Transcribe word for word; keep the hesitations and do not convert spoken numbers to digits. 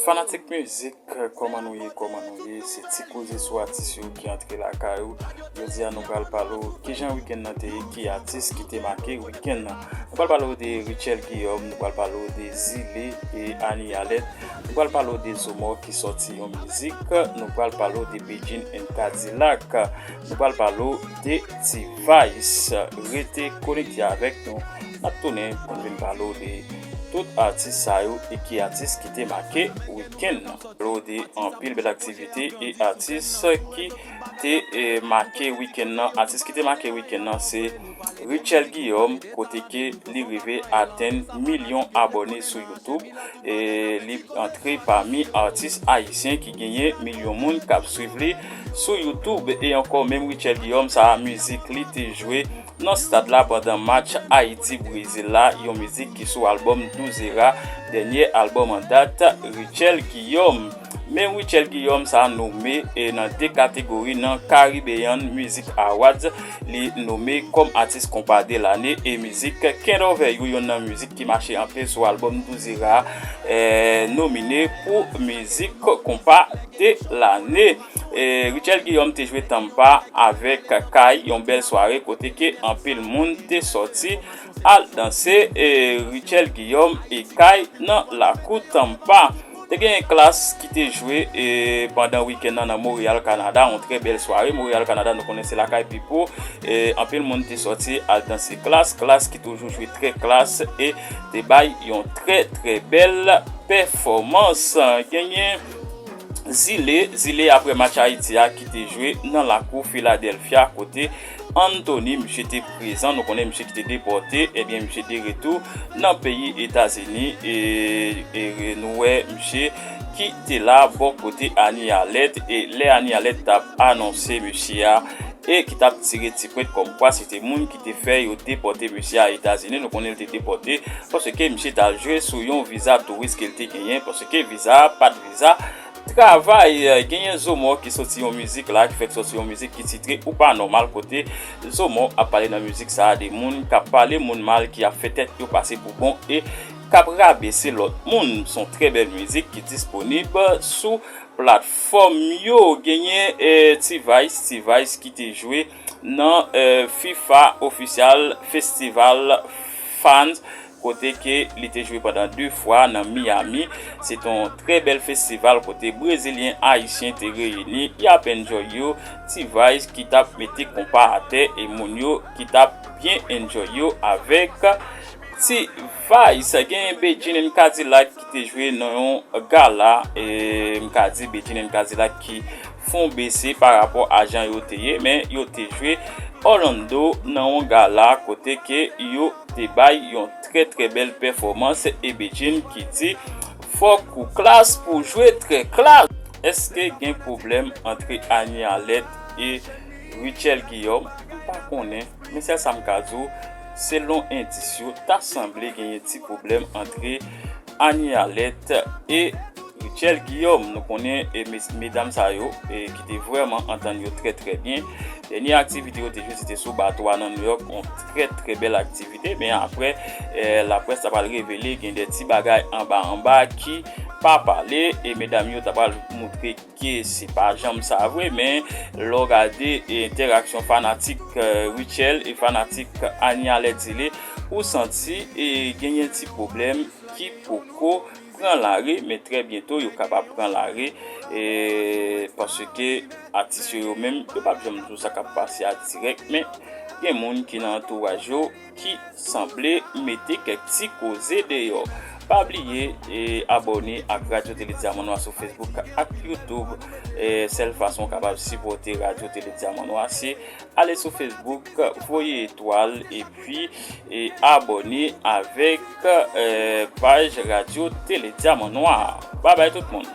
Fanatik mizik, kòman nou ye, kòman nou ye? Se ti koze sou atis yo ki antre lakay ou. Jodi a nou pral pale w kijan wikenn nan te ye, ki atis ki te make wikenn nan. Nou pral pale w de Rutshelle Guillaume, nou pral pale w de Zile e Anie Alerte, nou pral pale w de Zomò ki sòti yon mizik, nou pral pale w de Bedjine and Cadillac, nou pral pale w de T-Vice. Rete konekte avèk nou, n ap tounen pou n vin pale w de tout atis sa yo e ki atis ki te make wikenn nan. Pale w de anpil bèl aktivite e atis ki te eh, make wikenn nan. Atis ki te make wikenn nan se Rutshelle Guillaume, kote ke li rive atenn milyon abòne sou YouTube. E li antre pami atis ayisyen ki genyen milyon moun k ap swiv li sou YouTube. E ankò, menm Rutshelle Guillaume, sa a mizik li te jwe nan stad la pandan match Ayiti-Brezil la, yon mizik ki sou albòm Douzera, dènye albòm an dat Rutshelle Guillaume. Men Rutshelle Guillaume sa nome e nan de kategori nan Caribbean Music Awards, li nome kòm atis konpa de lane e mizik Can't Over You, youn nan mizik ki mache anpil sou albòm Douzera, eh, nomine pou mizik konpa de lane. E Rutshelle Guillaume te jwe Tampa avèk Kay, yon bèl sware kote ke anpil moun te sòti al danse e Rutshelle Guillaume e Kay nan lakou Tampa. Te gen Klass ki te jwe e pandan wikenn nan nan Montréal, Canada, yon trè bèl sware. Montréal, Canada, nou konnen se lakay Pipo. E anpil moun te sòti al danse Klass. Klass ki toujou jwe trè Klass e te bay yon trè, trè bèl pèfòmans. Genyen Zile, Zile apre match Ayiti a ki te jwe nan lakou Philadelphia kote Anthony, misye te prezan, nou konnen misye ki te depòte, ebyen misye de retou nan peyi Etazini e, e nou wè misye ki te la bò kote Anie Alerte e lè Anie Alerte t ap anonse misye a e ki t ap tire ti pwent kòmkwa se te moun ki te fè yo depòte misye a Etazini. Nou konnen l te depòte paske misye t al jwe sou yon viza touris ke l te genyen, paske viza a pa t viza travay. Genyen Zomò ki sòti yon mizik la, ki fèk sòti yon mizik ki titre Ou Pa Nòmal, kote Zomò ap pale nan mizik sa a de moun k ap pale moun mal, ki ap fè tèt yo pase pou bon e k ap rabese lòt moun. Se yon trè bèl mizik ki disponib sou platfòm yo. Genyen eh, T-Vice, T-Vice ki te jwe nan eh, FIFA Official Festival Fans, kote ke li te jwe pandan de fwa nan Miami. Se te yon trè bèl festival kote Brezilyen, Ayisyen te reyini, y ap enjoy yo. T-Vice ki t ap mete konpa atè e moun yo ki t ap byen enjoy yo avèk T-Vice. Genyen Bedjine and Cadillac ki te jwe nan yon gala, e m ka di Bedjine and Cadillac ki fon bese pa rapò a jan yo te ye, men yo te jwe Orlando nan yon gala kote ke yo te bay yon trè trè bèl pèfòmans e Bedjine ki di fòk ou Klass pou jwe trè Klass. Èske gen pwoblèm antre Anie Alerte e Rutshelle Guillaume? M pa konnen, men sèl sa m ka di w, selon endis yo, ta sanble genyen ti pwoblèm antre Anie Alerte e Rutshelle Guillaume. Nou konnen e mes- medam sa yo e ki te vrèman antann yo trè trè byen. Dènye aktivite yo te jwe se te sou bato a nan New York, yon trè trè bèl aktivite. Men apre, eh, laprès ta pral revele gen de ti bagay anba anba ki pa pale e medam yo ta pral moutre ke se pa janm sa vre, men lè w gade e entèraksyon fanatik eh, Rutshelle e fanatik Anie Alerte Zile, ou santi e genyen ti pwoblèm ki poko pran lari, men trè byento yo kapab pran lari e paske atis yo yo menm yo p ap janm di w sa k ap pase a dirèk, men gen moun ki nan antouraj yo ki sanble mete kèk ti koze deyò. Pa bliye e abòne ak Radyo Tele Dyaman Nwa sou Facebook ak YouTube. E sèl fason w kapab sipòte Radyo Tele Dyaman Nwa se ale sou Facebook, voye etwal epi e abòne avèk eh, paj Radyo Tele Dyaman Nwa. Babay tout moun.